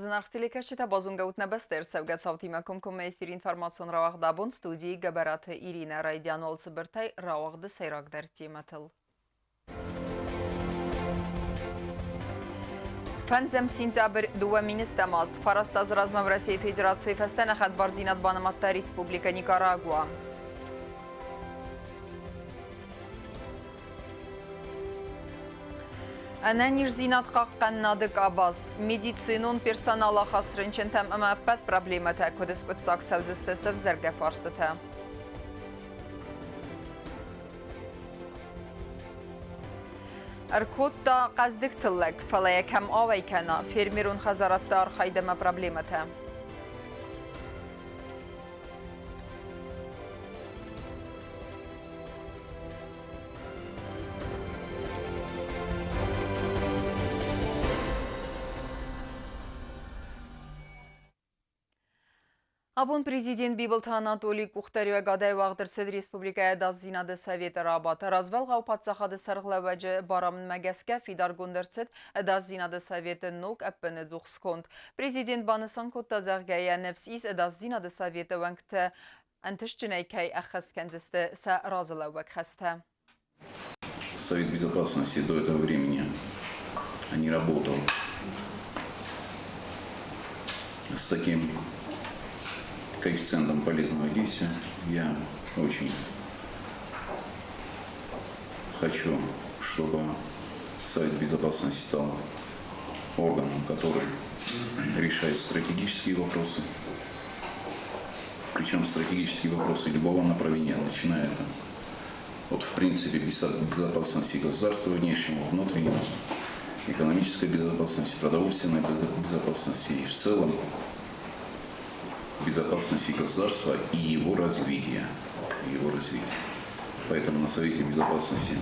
Зынаргъ телекӕсджытӕ, базонгӕ ут нӕ бӕстӕйы ӕрцӕугӕ цаутимӕ комкоммӕ эфиры информацион рауагъд абон студийы Гӕбӕраты Иринӕ райдиан уал цыбыртӕй рауагъды сӕйрагдӕр темӕтыл. Фӕндзӕм сентябрь 2000 аз фараст азы размӕ Уӕрӕсейы Федерацийы фӕстӕ нӕ хӕдбардзинад банымадта Республикӕ Никарагуа. Ӕнӕниздзинад хъахъхъӕнынады къабаз, медицинон персонал ахаст рынчынтӕм ӕмӕ ӕппӕт проблемӕтӕ куыд скъуыддзаг цӕудзысты сӕвзӕргӕ фарстытӕ. Ӕркодта хъӕздыг тыллӕг, фӕлӕ йӕ кӕм ауӕй кӕна, фермерон хӕдзарадты архайд ӕмӕ проблемӕтӕ. Абон президент Бибылты Анатолий къухдариуӕгадӕй уагъд ӕрцыд республикӕйы ӕдасдзинады советы рабадт. Развӕлгъау паддзахады сӕргълӕууӕджы барамындмӕ гӕсгӕ фидаргонд ӕрцыд ӕдасдзинады советы ног ӕппынӕдзух сконд. Президент банысан кодта, зӕгъгӕ, йӕ ныфс ис ӕдасдзинады советы уӕнгтӕ ӕнтыстджынӕй кӕй ӕххӕст кӕндзысты сӕ разылӕууӕг хӕстӕ. Совет Безопасности до этого времени не работал с таким коэффициентом полезного действия. Я очень хочу, чтобы Совет Безопасности стал органом, который решает стратегические вопросы, причем стратегические вопросы любого направления, начиная от, в принципе, безопасности государства внешнего, внутреннего, экономической безопасности, продовольственной безопасности и в целом безопасности государства и его развития. Его развития. Поэтому на Совете Безопасности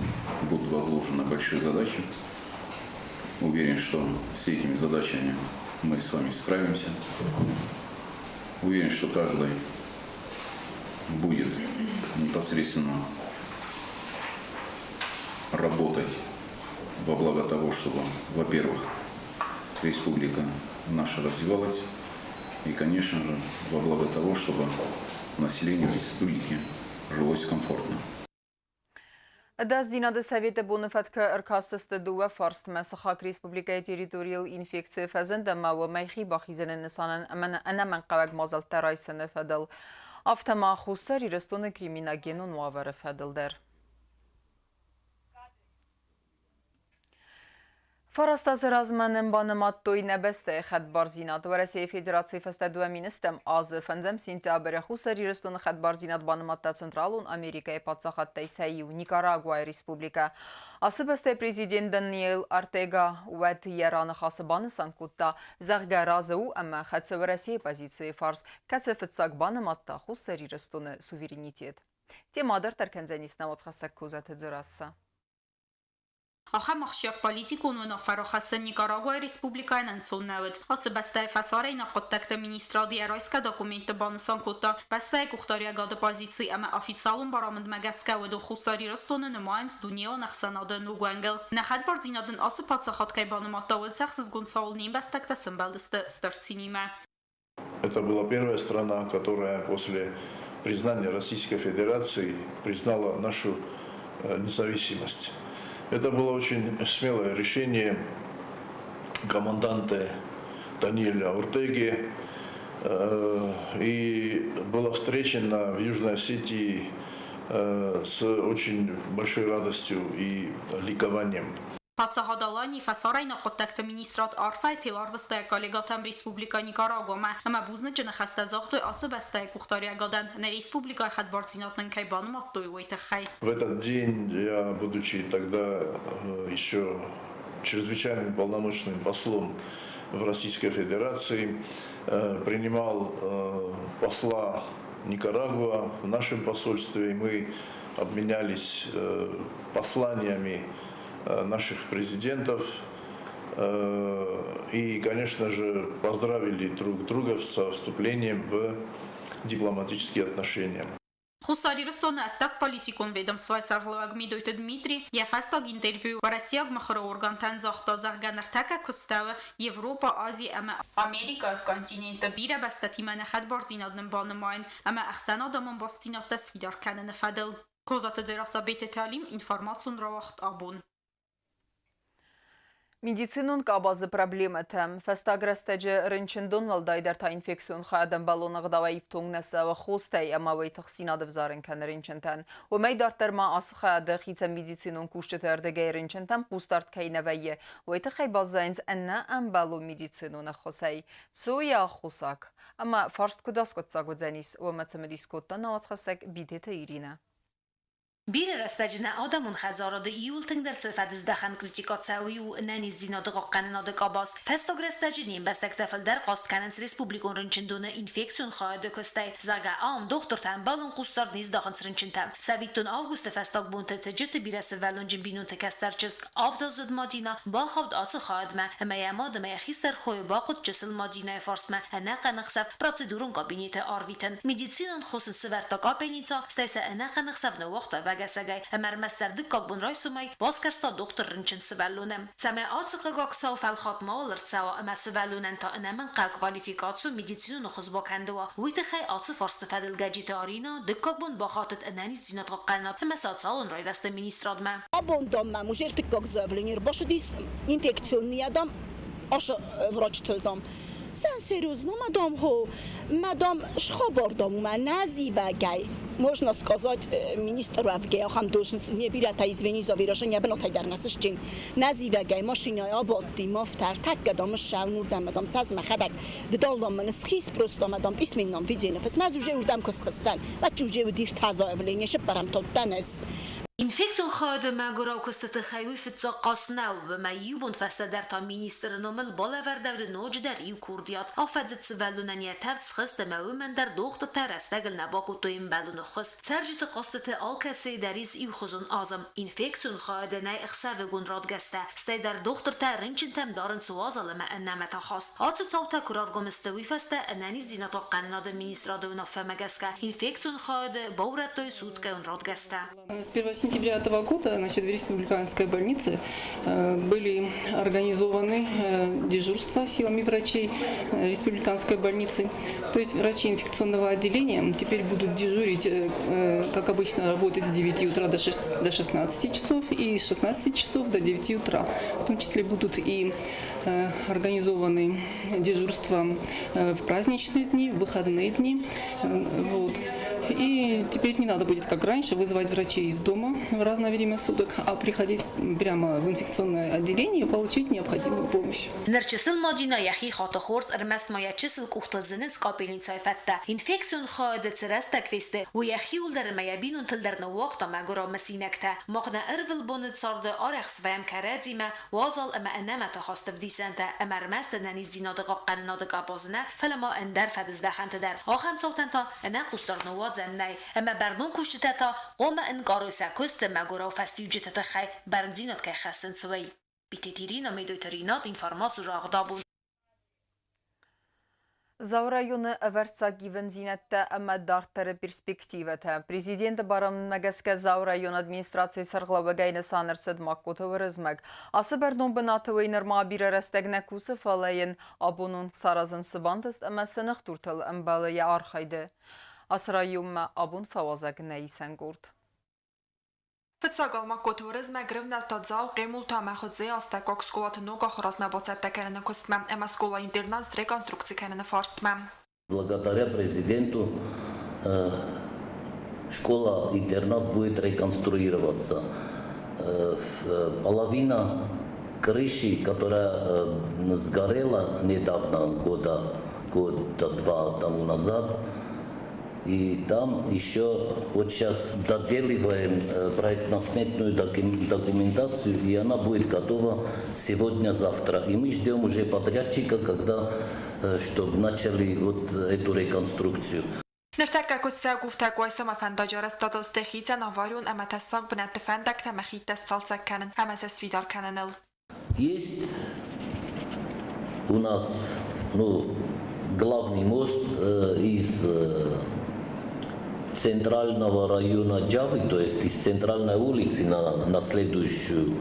будут возложены большие задачи. Уверен, что с этими задачами мы с вами справимся. Уверен, что каждый будет непосредственно работать во благо того, чтобы, во-первых, республика наша развивалась, и, конечно же, во благо того, чтобы населению республики жилось комфортно. Ӕдасдзинады советы боны фӕткы ӕркастысты дыууӕ фарстмӕ сыхаг республикӕйы территорийыл инфекцийы фӕзынд ӕмӕ уымӕй хи бахизыны нысанӕн ӕмӕ ӕнӕмӕнгхъӕуӕг мадзӕлттӕ райсыны фӕдыл. Афтӕ ма Хуссар Ирыстоны криминогенон уавӕры фӕдыл дӕр. Фараст азы размӕ нын банымадтой нӕ бӕстӕйы хӕдбардзинад. Уӕрӕсейы Федерацийы фӕстӕ 2000 азы фӕндзӕм сентябры Хуссар Ирыстоны хӕдбардзинад банымадта Централон Америкӕйы паддзахадтӕй сӕ иу, Никарагуайы республикӕ. Ацы бӕстӕйы президент Даниэл Ортега уӕд йӕ раныхасы банысан кодта, зӕгъгӕ, разы у ӕмӕ хӕцы Уӕрӕсейы позицийы фарс, кӕцы фыццаг банымадта Хуссар Ирыстоны суверенитет. Темӕ дарддӕр кӕндзӕнис нӕ уацхӕссӕг Козаты Дзерассӕ. Ахӕм ахсджиаг политикон уынаффӕ рахӕссын Никарагуайы Республикӕйӕн ӕнцон нӕ уыд. Ацы бӕстӕйы фӕсарӕйнаг хъуыддӕгты министрад йӕ райсгӕ документты банысан кодта, бӕстӕйы къухдариуӕгады позици ӕмӕ официалон барамындмӕ гӕсгӕ уыдон Хуссар Ирыстоны нымайынц дунеон ӕхсӕнады ног уӕнгыл. Нӕ хӕдбардзинад ын ацы паддзахад кӕй банымадта, уыд ӕхсызгон цауыл не мбӕстӕгтӕ сӕмбӕлдысты стыр цинимӕ. Это была первая страна, которая после признания Российской Федерации признала нашу независимость. Это было очень смелое решение команданта Даниэля Ортеги и было встречено в Южной Осетии с очень большой радостью и ликованием. Паддзахад Аланийы фӕсарӕйнаг хъуыддӕгты министрад арфӕйы тел арвыста йӕ коллегӕтӕм Республикӕ Никарагуамӕ ӕмӕ бузныджы ныхӕстӕ загътой ацы бӕстӕйы къухдариуӕгадӕн, нӕ республикӕйы хӕдбардзинад нын кӕй банымадтой, уый тыххӕй. В этот день я, будучи тогда еще чрезвычайным полномочным послом в Российской Федерации, принимал посла Никарагуа в нашем посольстве, и мы обменялись посланиями наших президентов и, конечно же, поздравили друг друга со вступлением в дипломатические отношения. Хуссар Ирыстоны ӕддагполитикон ведомствойы сӕргълӕууӕг Медойты Дмитри йӕ фӕстаг интервьюйы уӕрӕсейаг мыхуыры органтӕн загъта, зӕгъгӕ, ныртӕккӕ куыстӕуы Европӕ, Ази ӕмӕ Америкӕйы континенты бирӕ бӕстӕтимӕ нӕ хӕдбардзинад нын банымайын ӕмӕ ӕхсӕнадӕмон бастдзинӕдтӕ сфидар кӕныны фӕдыл. Козаты Дзерассӕ, Бететы Алим, информацион рауагъд «Абон». Медицинон къабазы проблемӕтӕ. Фӕстаг рӕстӕджы рынчындон, уӕлдайдӕр та инфекцион хайад ӕмбӕлон ӕгъдауӕй ифтонг нӕ цӕуы хостӕй ӕмӕ уый тыхстдзинад ӕвзарын кӕны рынчынтӕн. Уымӕй дарддӕр ма ацы хайады хицӕн медицинон кусджыты ӕрдыгӕй рынчынтӕм хъусдард кӕй нӕ вӕййы, уый тыххӕй баззайынц ӕнӕ ӕмбӕлон медицинон ӕххуысӕй. Цы у йӕ аххосаг? Ӕмӕ фарст куыд аскъуыддзаг уыдзӕнис, уымӕ цымыдис кодта нӕ уацхӕссӕг Бидеты Иринӕ. Бирӕ рӕстӕджы нӕ адӕмон хӕдзарады иууыл тынгдӕр цы фӕдыздӕхӕн критикӕ цӕуы, у ӕнӕниздзинады хъахъхъӕнынады къабаз. Фӕстаг рӕстӕджы не мбӕстӕгтӕ фылдӕр хъаст кӕнынц республикон рынчындоны инфекцион хайады куыстӕй, зӕгъгӕ, ам дохтыртӕ ӕмбӕлон хъусдард не здахынц рынчынтӕм. Цӕвиттон, августы фӕстаг бонты Тыджыты бирӕсывӕллонджын бинонты кӕстӕр чызг, авдаздзыд Мадинӕ, бахауд ацы хайадмӕ ӕмӕ йӕ мад ӕмӕ йӕ хистӕр хойы бахъуыд чысыл Мадинӕйы фарсмӕ ӕнӕхъӕн ӕхсӕв процедурон кабинеты арвитын. Медицинон хос ын сывӕрдта капельница, стӕй сӕ ӕнӕхъӕн ӕхсӕв ныууагъта ӕвӕгӕсӕгӕй ӕмӕ ӕрмӕстдӕр дыккаг бон райсомӕй басгӕрста дохтыр рынчын сывӕллоны. Цӕмӕй ацы хъыгаг цау фӕлхатт мауал ӕрцӕуа ӕмӕ сывӕллонӕн та ӕнӕмӕнгхъӕугӕ квалификацион медицинон ӕххуыс бакӕндӕуа, уый тыххӕй ацы фарсты фӕдыл Гӕджиты Аринӕ дыккаг бон бахатыд ӕнӕниздзинадхъахъхъӕнынад ӕмӕ социалон райрӕзты министрадмӕ. Абон дам мӕм уже ӕртыккаг заявление ӕрбацыдис инфекционный дам, ашы врачтыл дам. Сӕн серьезно, мадам хо, мадам схабар дам уымӕ нӕ зивӕгӕй. Можно сказать, министр уӕвгӕ ахӕм должность не бирӕтӕ, извини за выражение, бынатӕй дӕр нӕ сыстин. Нӕ зивӕгӕй машинӕйы абадти, ма фтӕр, тӕккӕ дам ссӕуын уырдӕм, мадам цӕз мӕхӕдӕг. Ды дӕлдам мын схиз просто, мадам письменном виде ныфыс. Мӕ уже уырдӕм куы схызтӕн, уӕд уже уыди ртӕ заявление, сыппӕрӕм тоттӕн ӕз. Инфекцион хайады мӕгуырау куысты тыххӕй уый фыццаг хъаст нӕу, ӕмӕ иу бон фӕстӕдӕр та министры номыл балӕвӕрдӕуыд ноджыдӕр иу курдиат. Афӕдзыд сывӕллонӕн йӕ тӕвд схызт ӕмӕ уымӕн дӕр дохтыртӕ рӕстӕгыл нӕ бакодтой ӕмбӕлон ӕххуыс. Цӕрджыты хъӕстыты алкӕцыйы дӕр ис иухуызон азым. Инфекцион хайады нӕй ӕхсӕвыгон радгӕстӕ, стӕй дӕр дохтыртӕ рынчынтӕм дарынц уазал ӕмӕ ӕнӕмӕт ахаст. Ацы цаутӕ куы раргом сты, уый фӕстӕ ӕнӕниздзинадхъахъхъӕнынады министрады уынаффӕмӕ гӕсгӕ инфекцион хайады баурӕдтой суткӕйон радгӕстӕ. С 1 сентября этого года, значит, в Республиканской больнице были организованы дежурства силами врачей Республиканской больницы. То есть врачи инфекционного отделения теперь будут дежурить, как обычно, работать с 9 утра до 6, до 16 часов и с 16 часов до 9 утра. В том числе будут и организованы дежурства в праздничные дни, в выходные дни. Вот. И теперь не надо будет, как раньше, вызывать врачей из дома в разное время суток, а приходить прямо в инфекционное отделение и получить необходимую помощь. Ныр чысыл Мадинӕ йӕхи хаты хорз, ӕрмӕст ма йӕ чысыл къухтыл зынынц къапелницӕйы фӕдтӕ. Инфекцион хайады цы рӕстӕг фесты, уый йӕхиуыл дӕр ӕмӕ йӕ бинонтыл дӕр ныууагъта мӕгуырау мысинӕгтӕ. Мах нӕ ӕрвылбоны царды арӕх свӕййӕм кӕрӕдзимӕ, уазал ӕмӕ ӕнӕмӕт ахасты ӕвдисӕнтӕ ӕмӕ ӕрмӕст ӕнӕниздзинады хъахъхъӕнынады къабазы нӕ, фӕлӕ ма ӕндӕр фӕдыздӕхӕнты дӕр. Ахӕм цаутӕн та ӕнӕхъусдард ныууадзӕн нӕй, ӕмӕ бӕрнон кусджытӕ та хъуамӕ ӕнкъарой сӕ куысты мӕгуырау фӕстиуджыты тыххӕй бӕрндзинад кӕй хӕссынц, уый. Битеты Ирина, Медойты Ринат, информаци рагъдабон. Дзауы районы ӕвӕрццаг ивындзинӕдтӕ ӕмӕ дарддӕры перспективӕтӕ. Президенты барамындмӕ гӕсгӕ Дзауы районы администрацийы сӕргълӕууӕгӕй нысан ӕрцыд Магкоты Уырызмӕг. Ацы бӕрнон бынаты уый нырма бирӕ рӕстӕг нӕ кусы, фӕлӕ йын абон саразын цы бантыст ӕмӕ цы ныхдуртыл ӕмбӕлы йӕ архайды. Ацы районмӕ абон фӕуазӕг нӕ исӕн къорд. Фыццаг Алмаккоты Уырызмӕг рывнӕлдта Дзау, Хъемулта ӕмӕ Хуыдзейы астӕуккаг скъолаты ног ахуырадмӕ бацӕттӕ кӕныны куыстмӕ ӕмӕ скъола-интернат среконструкци кӕныны фарстмӕ. Благодаря президенту школа-интернат будет реконструироваться. Половина крыши, которая сгорела недавно, года, года два тому назад, и там еще вот сейчас доделываем проектно-сметную документацию, и она будет готова сегодня-завтра. И мы ждем уже подрядчика, когда, чтобы начали вот эту реконструкцию. Ныртӕккӕ куыст цӕуы Къуайсамӕ фӕндаджы арӕзтадыл, стӕй хицӕн аварион ӕмӕ тӕссаг бынӕтты фӕндӕгтӕ ӕмӕ хидтӕ сцалцӕг кӕнын ӕмӕ сӕ сфидар кӕныныл. Есть у нас, ну, главный мост из центрального района Джавы, то есть из центральной улицы на следующую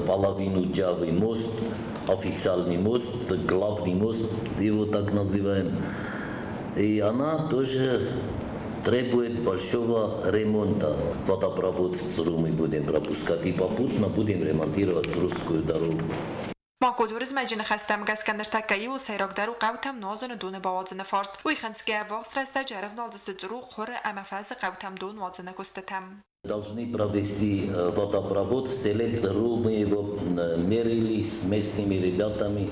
половину Джавы мост, официальный мост, главный мост, его так называем. И она тоже требует большого ремонта. Водопровод в Цру мы будем пропускать и попутно будем ремонтировать Црусскую дорогу. Магкоты Уырызмӕджы ныхӕстӕм гӕсгӕ ныртӕккӕ иууыл сӕйрагдӕр у хъӕутӕм нуазыны доны бауадзыны фарст. Уый хынцгӕйӕ ӕввахс рӕстӕджы ӕрӕвналдзысты Църу, Хъуыры ӕмӕ Фӕзы хъӕутӕм дон уадзыны куыстытӕм. Должны провести водопровод в селе Цру. Мы его мерили с местными ребятами,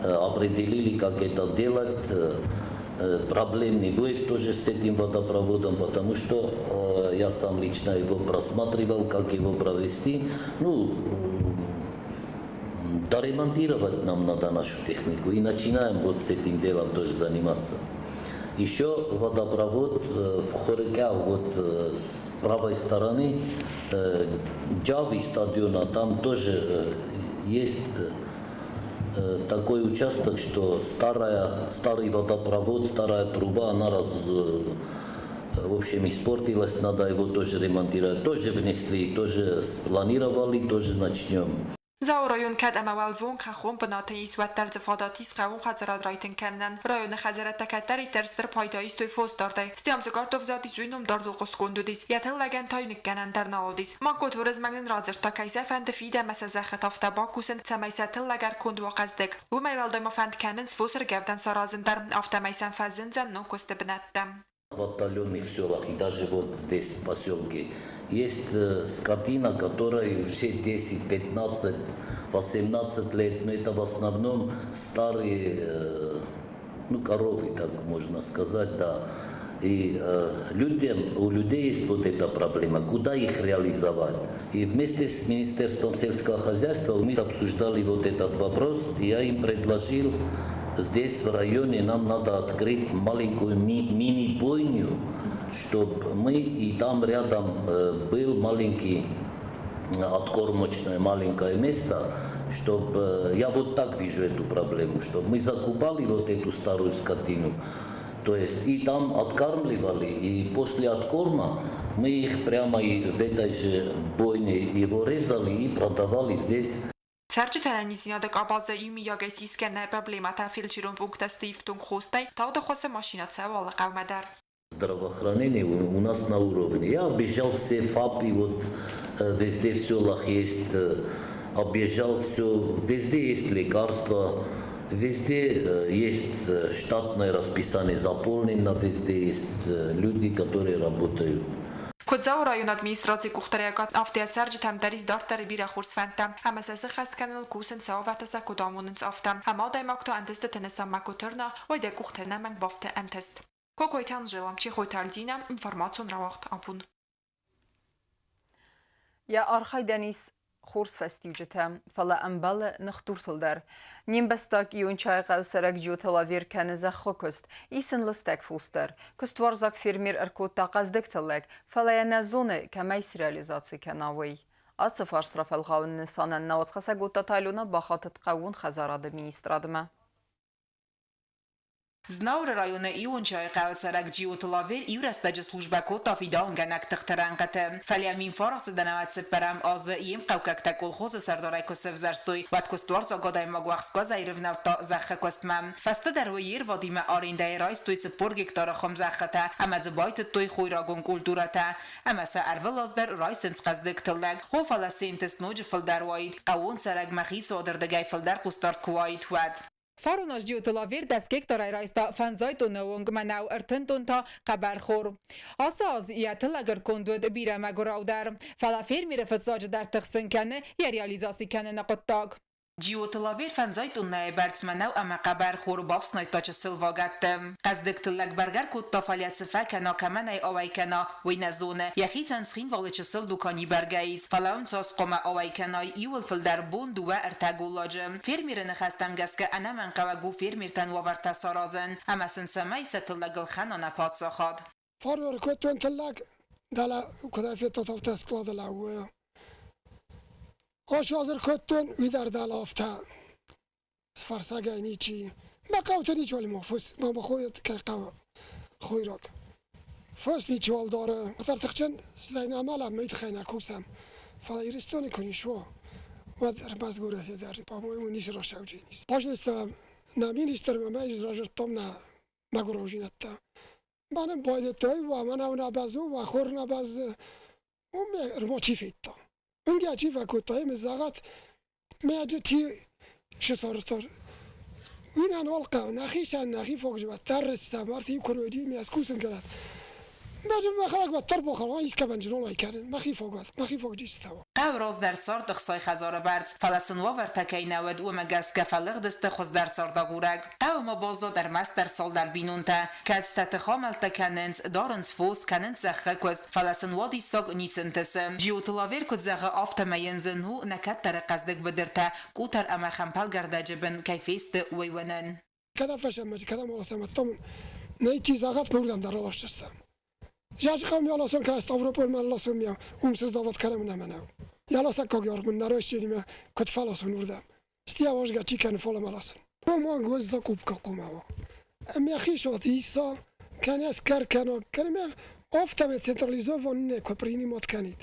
определили, как это делать. Проблем не будет тоже с этим водопроводом, потому что я сам лично его просматривал, как его провести. Ну, доремонтировать нам надо нашу технику. И начинаем вот с этим делом тоже заниматься. Еще водопровод в Хорыкяу, вот с правой стороны Джави стадиона, там тоже есть такой участок, что старый водопровод, старая труба, она в общем, испортилась, надо его тоже ремонтировать. Тоже внесли, тоже спланировали, тоже начнем. Дзауы район кӕд ӕмӕ уӕлвонг хӕххон бынаты ис, уӕддӕр дзы фадат ис хъӕууон хӕдзарад райтынг кӕнынӕн. Районы хӕдзарӕдтӕ кӕддӕриддӕр стыр пайда истой фосдардӕй. Стӕй ам цы картоф задис, уый ном дардыл хъуыстгонд уыдис. Йӕ тыллӕгӕн та ныккӕнӕн дӕр нал уыдис. Магкоты Уырызмӕг нын радзырдта, кӕй сӕ фӕнды фидӕнмӕ сӕ зӕххытӕ афтӕ бакусын, цӕмӕй сӕ тыллӕг ӕрконд уа хъӕздыг. Уымӕй уӕлдай ма фӕнд кӕнынц фосы ргӕвдӕн саразын дӕр, афтӕмӕй сӕм фӕзындзӕн ног куысты бынӕттӕ. В отдаленных селах и даже вот здесь, в поселке, есть скотина, которой уже 10, 15, 18 лет, но это в основном старые, ну, коровы, так можно сказать, да. И у людей есть вот эта проблема, куда их реализовать. И вместе с Министерством сельского хозяйства мы обсуждали вот этот вопрос, и я им предложил, здесь в районе нам надо открыть маленькую мини-бойню, чтобы мы и там рядом был маленький откормочное маленькое место, чтобы, я вот так вижу эту проблему, чтобы мы закупали вот эту старую скотину, то есть и там откармливали, и после откорма мы их прямо и в этой же бойне его резали и продавали здесь. Цӕрджыты ӕнӕниздзинады къабазы иумийагӕй сисгӕ нӕ проблемӕтӕ фельдшерон пункттӕ сты ифтонг хостӕй, тагъды хосы машинӕ цӕуы алы хъӕумӕ дӕр. Здравоохранение у нас на уровне. Я объезжал все ФАПы, вот везде в селах есть, объезжал все, везде есть лекарства, везде есть штатное расписание заполнено, везде есть люди, которые работают. Куыд Дзауы районы администрацийы къухдариуӕгад, афтӕ йӕ цӕрджытӕм дӕр ис дарддӕры бирӕ хорз фӕндтӕ ӕмӕ сӕ сыххӕст кӕныныл кусынц, сӕ уавӕртӕ сӕ куыд амонынц, афтӕ. Ӕмӕ адӕймаг та ӕнтыстыты нысанмӕ куы тырна, уӕд йӕ къухты ӕнӕмӕнг бафты ӕнтыст. Кокойты Анжела, Чехойты Альдинӕ, информацион рауагъд Абон. Йӕ архайдӕн ис хорз фӕстиуджытӕ, фӕлӕ ӕмбӕлы ныхдуртыл дӕр. Не мбӕстаг Иончайы хъӕуы цӕрӕг Джиоты Лавер кӕны зӕххы куыст, ис ын лыстӕг фос дӕр. Куыстуарзаг фермер ӕркодта хъӕздыг тыллӕг, фӕлӕ йӕ нӕ зоны, кӕмӕй среализаци кӕна, уый. Ацы фарст рафӕлгъауыны нысанӕн науӕдзхӕссӕг Оттаты Алена бахатыд хъӕууон хӕдзарады министрадмӕ. Знауыры районы Иончайы хъӕуы цӕрӕг Джиоты Лавер иу рӕстӕджы службӕ кодта фидауынгӕнӕг тыхты рӕнхъыты. Фӕлӕ 1009 цыппӕрӕм азы йе мхъӕуккӕгтӕ колхозы сӕрдарӕй куы сӕвзӕрстой, уӕд куыстуарзаг адӕймаг уӕхскуӕзӕй рывнӕлдта зӕххы куыстмӕ. Фӕстӕдӕр уый йе рвадимӕ арендӕйы райстой 40 гектары хуымзӕххытӕ ӕмӕ дзы байтыдтой хойрагон культурӕтӕ. Ӕмӕ сӕ ӕрвылаз дӕр райсынц хъӕздыг тыллӕг. Хо, фӕлӕ се нтыст ноджы фылдӕр уаид, хъӕууон цӕрӕгмӕ хицауады фылдӕр хъусдард куы уаид, уӕд. Фарон аз Джиоты Лавер 10 гектарӕй райста 50 тонны онг мӕнӕу, 30 тонн та хъӕбӕрхор. Ацы аз йӕ тыллӕг ӕрконд уыд бирӕ мӕгуыраудӕр. Фӕлӕ фермеры фыццаджыдӕр тыхсын кӕны йӕ реализаци кӕныны хъуыддаг. Джиоты Лавер 50 тоннӕйы бӕрц мӕнӕу ӕмӕ хъӕбӕрхор бафснайдта чысыл вагӕтты. Хъӕздыг тыллӕг бӕргӕ ркодта, фӕлӕ цы фӕкӕна, кӕмӕн ӕй ауӕй кӕна, уый нӕ зоны. Йӕхицӕн Цхинвалы чысыл дукани бӕргӕ ис, фӕлӕ уым цас хъуамӕ ауӕй кӕнай, иууыл фылдӕр бон дыууӕ-ӕртӕ голладжы. Фермеры ныхӕстӕм гӕсгӕ ӕнӕмӕнгхъӕуӕг у фермертӕн уавӕртӕ саразын, ӕмӕ сын цӕмӕй сӕ тыллӕг ӕлхӕна нӕ паддзахад. Фарон ӕркодтон тыллӕг, дӕлӕ куыд федтат, афтӕ склады лӕууы. Ас аз ӕркодтон, уый дӕр дӕлӕ афтӕ. Фӕрсагӕй ничи. Мӕ хъӕуты ничи ма фос, ма хойраг кӕй хъӕуы хойраг. Фос ничиуал дары. Дӕр тыхджын стӕй нӕ амӕлӕм, уый тыххӕй нӕ кусӕм. Фӕлӕ Ирыстоны куы ис, уо, уӕд ӕрмӕст горӕты дӕр, по-моему, ницы рӕсӕгджын ис. Базыдыстӕм нӕ министрмӕ ӕмӕ ӕз разырдтон нӕ мӕгуыраудзинӕдтӕ. Мӕнӕн байдыдтой, уа мӕнӕу нӕ бӕззы, уа хор нӕ бӕззы. Уым ӕрмӕ чи федта? Уынгӕ чи фӕкодта, ӕмӕ зӕгъӕт, мӕджы чи сысарӕзта. Уый нӕ нал хъӕуы, нӕхицӕн нӕхи фогжмӕ тӕррыстӕм, арты куыройди ме скусын кӕнӕт. Мӕджы мӕхӕдӕг уӕддӕр бохӕрон искӕмӕн зынолай кӕнын, мӕхи фогуат, мӕхи фогджистӕ. Хъӕуы раздӕр цард ӕхсай хӕдзары бӕрц, фӕлӕ сын уавӕртӕ кӕй нӕ уыд, уымӕ гӕсгӕ фӕлыгъдысты хуыздӕр цардагурӕг. Хъӕуы ма баззад ӕрмӕстдӕр цалдӕр бинонтӕ, кӕцытӕ тыхамӕлттӕ кӕнынц, дарынц фос, кӕнынц зӕххы куыст, фӕлӕ сын уадиссаг ницы нтысы. Джиоты Лавер куыд зӕгъы, афтӕмӕй йын зын у, нӕ кӕддӕры хъӕздыг быдыртӕ, къутӕр ӕмӕ хӕмпӕлгӕрдӕджы бын кӕй фесты, уый уынын. Кӕдӕм фӕсӕммӕ, кӕдӕм аласӕм, нӕ чи загъат, уырдӕм дӕр аласдзыстӕм. Жажхам яласон кӕнӕ Ставрополмӕ аласон миа, уым сыздават кӕнӕм нӕ мӕнӕу. Яласӕггаг ярмын нӕ райсченимӕ куыд фӕласон уырдӕм. Стиа возгӕ чи кӕны фалӕм аласын. Ома гозда кубка къумауа. Ӕмӕ хисот иса, кӕнӕ скӕр кӕна, кӕнӕ афтӕмӕй централизован не куы принимат кӕнид.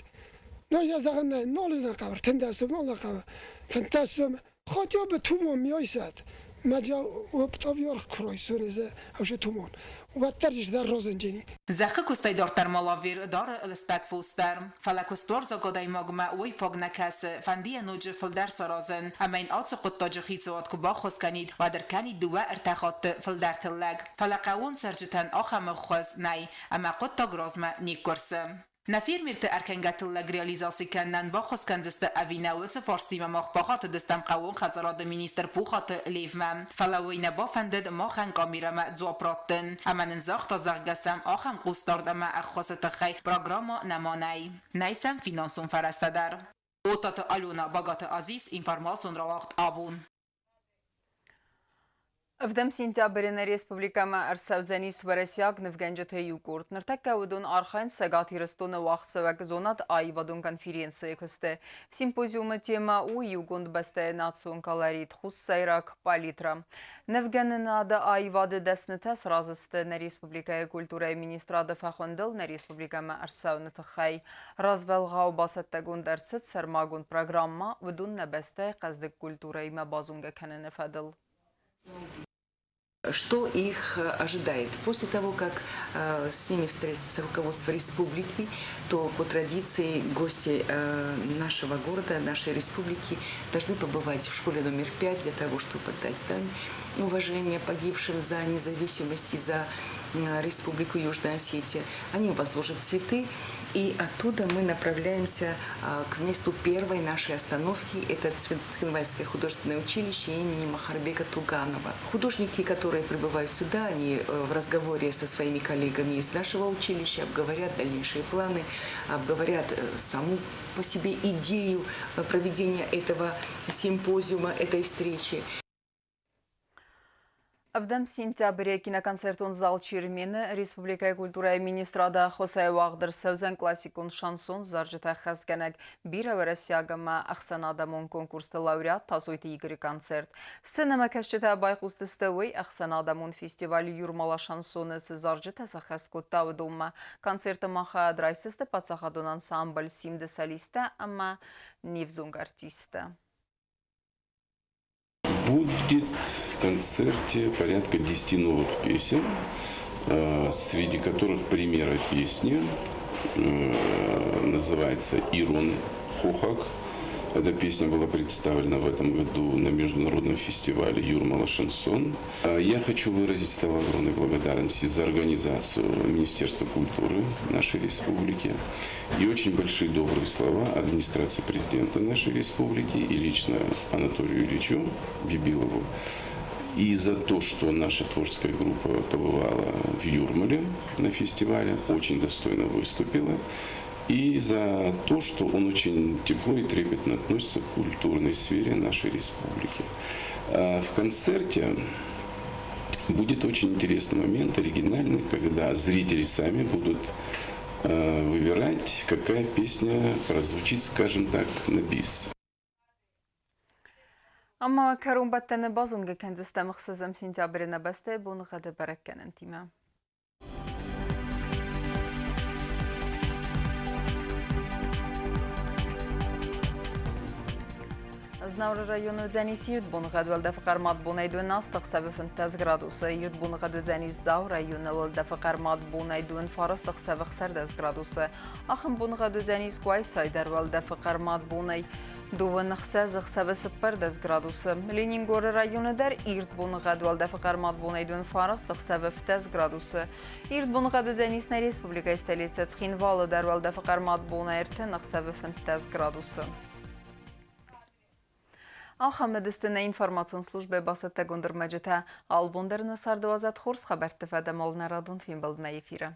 Но я зӕгъын нӕ, нал нӕ хъӕуы, 13 нал нӕ хъӕуы, 15 Хотя бы тумон миойсад, мӕджа оптовьорх кройсунезе ӕвше тумон. Уӕддӕр ис дӕр розенджени. Зӕххы куыстӕй дарддӕр ма Лавер дары лыстӕг фос дӕр. Фӕлӕ куыстуарзаг адӕймагмӕ уый фаг нӕ кӕсы, фӕнды йӕ ноджы фылдӕр саразын. Ӕмӕ йын ацы хъуыддаджы хицауад куы баххуыс кӕнид, уӕд ӕркӕнид дыууӕ-ӕртӕ хатты фылдӕр тыллӕг. Фӕлӕ хъӕууон цӕрджытӕн ахӕм ӕххуыс нӕй, ӕмӕ хъуыддаг размӕ не ккуырсы. Нӕ фермерты ӕркӕнгӕ тыллӕг реализаци кӕнынӕн баххуыс кӕндзысты ӕви нӕ, уыцы фарстимӕ мах бахатыдыстӕм хъӕууон хӕдзарады министр Пухаты Левмӕ. Фӕлӕ уый нӕ бафӕндыд махӕн камерӕмӕ дзуапп раттын. Ӕмӕ нын загъта, зӕгъгӕ сӕм ахӕм хъусдард ӕмӕ ӕххуысы тыххӕй программӕ нӕма нӕй. Нӕй сӕм финансон фӕрӕзтӕ дӕр. Отаты Алена, Багаты Азиз, информацион рауагъд Абон. Ӕвдӕм сентябры нӕ республикӕмӕ ӕрцӕудзӕнис уӕрӕсейаг нывгӕнджыты иу къорд. Ныртӕккӕ уыдон архайынц Цӕгат Ирыстоны уагъдцӕуӕг зонад-аивадон конференцийы куысты. Симпозиумы темӕ у иугонд бӕстӕйы национ колорит Хуссайраг палитра. Нывгӕнынады аивады дӕснытӕ сразы сты нӕ республикӕйы культурӕйы министрады фӕхуындыл нӕ республикӕмӕ ӕрцӕуыны тыххӕй. Развӕлгъау бацӕттӕгонд ӕрцыд сӕрмагонд программӕ уыдон нӕ бӕстӕйы хъӕздыг культурӕимӕ базонгӕ кӕныны фӕдыл. Что их ожидает? После того, как с ними встретится руководство республики, то по традиции гости нашего города, нашей республики должны побывать в школе номер 5 для того, чтобы отдать дань уважения погибшим за независимость и за Республику Южная Осетия. Они возложат цветы, и оттуда мы направляемся к месту первой нашей остановки. Это Цхинвальское художественное училище имени Махарбека Туганова. Художники, которые прибывают сюда, они в разговоре со своими коллегами из нашего училища обговорят дальнейшие планы, обговорят саму по себе идею проведения этого симпозиума, этой встречи. Ӕвдӕм сентябры киноконцертон зал Чермены республикӕйы культурӕйы министрады ӕххуысӕй уагъд ӕрцӕудзӕн классикон шансон зарджытӕ ӕххӕстгӕнӕг бирӕ уӕрӕсейаг ӕмӕ ӕхсӕнадӕмон конкурсты лауреат Тасойты Игоры концерт. Сценӕмӕкӕсджытӕ байхъусдзысты уый ӕхсӕнадӕмон фестиваль Юрмала шансоны цы зарджытӕ сӕххӕст кодта, уыдонмӕ. Концерты ма хайад райсдзысты паддзахадон ансамбль Симды солисттӕ ӕмӕ не взонг артисттӕ. Будет в концерте порядка 10 новых песен, среди которых премьера песни называется «Ирон Хохак». Эта песня была представлена в этом году на международном фестивале «Юрмала Шансон». Я хочу выразить слова огромной благодарности за организацию Министерства культуры нашей республики и очень большие добрые слова администрации президента нашей республики и лично Анатолию Ильичу Бибилову. И за то, что наша творческая группа побывала в Юрмале на фестивале, очень достойно выступила. И за то, что он очень тепло и трепетно относится к культурной сфере нашей республики. В концерте будет очень интересный момент, оригинальный, когда зрители сами будут выбирать, какая песня прозвучит, скажем так, на бис. Ӕмӕ кӕронбӕттӕны базонгӕ кӕндзыстӕм ӕхсӕзӕм сентябры нӕ бӕстӕйы боныгъӕды бӕрӕггӕнӕнтимӕ. Знауыры районы уыдзӕнис ирд боныгъӕд, уӕлдӕфы хъӕрмад бонӕй 12 ӕхсӕвы 15 градусы. Ирд боныгъӕд уыдзӕнис Дзауы районы, уӕлдӕфы хъӕрмад бонӕй 29 ӕхсӕвы 16 градусы. Ахӕм боныгъӕд уыдзӕнис Къуайсайы дӕр, уӕлдӕфы хъӕрмад бонӕй 26 ӕхсӕвы 14 градусы. Ленингоры районы дӕр ирд боныгъӕд, уӕлдӕфы хъӕрмад бонӕй 29 ӕхсӕвы 15 градусы. Ирд боныгъӕд уыдзӕнис нӕ республикӕйы столицӕ Цхинвалы дӕр, уӕлдӕфы хъӕрмад бонӕй 30 ӕхсӕвы 15 градусы. Ахӕм уыдысты нӕ информацион службӕйы бацӕттӕгонд ӕрмӕджытӕ. Албон дӕр нӕ царды уадзӕд хорз хабӕртты фӕдӕмол нӕ радон фембӕлдмӕ эфиры.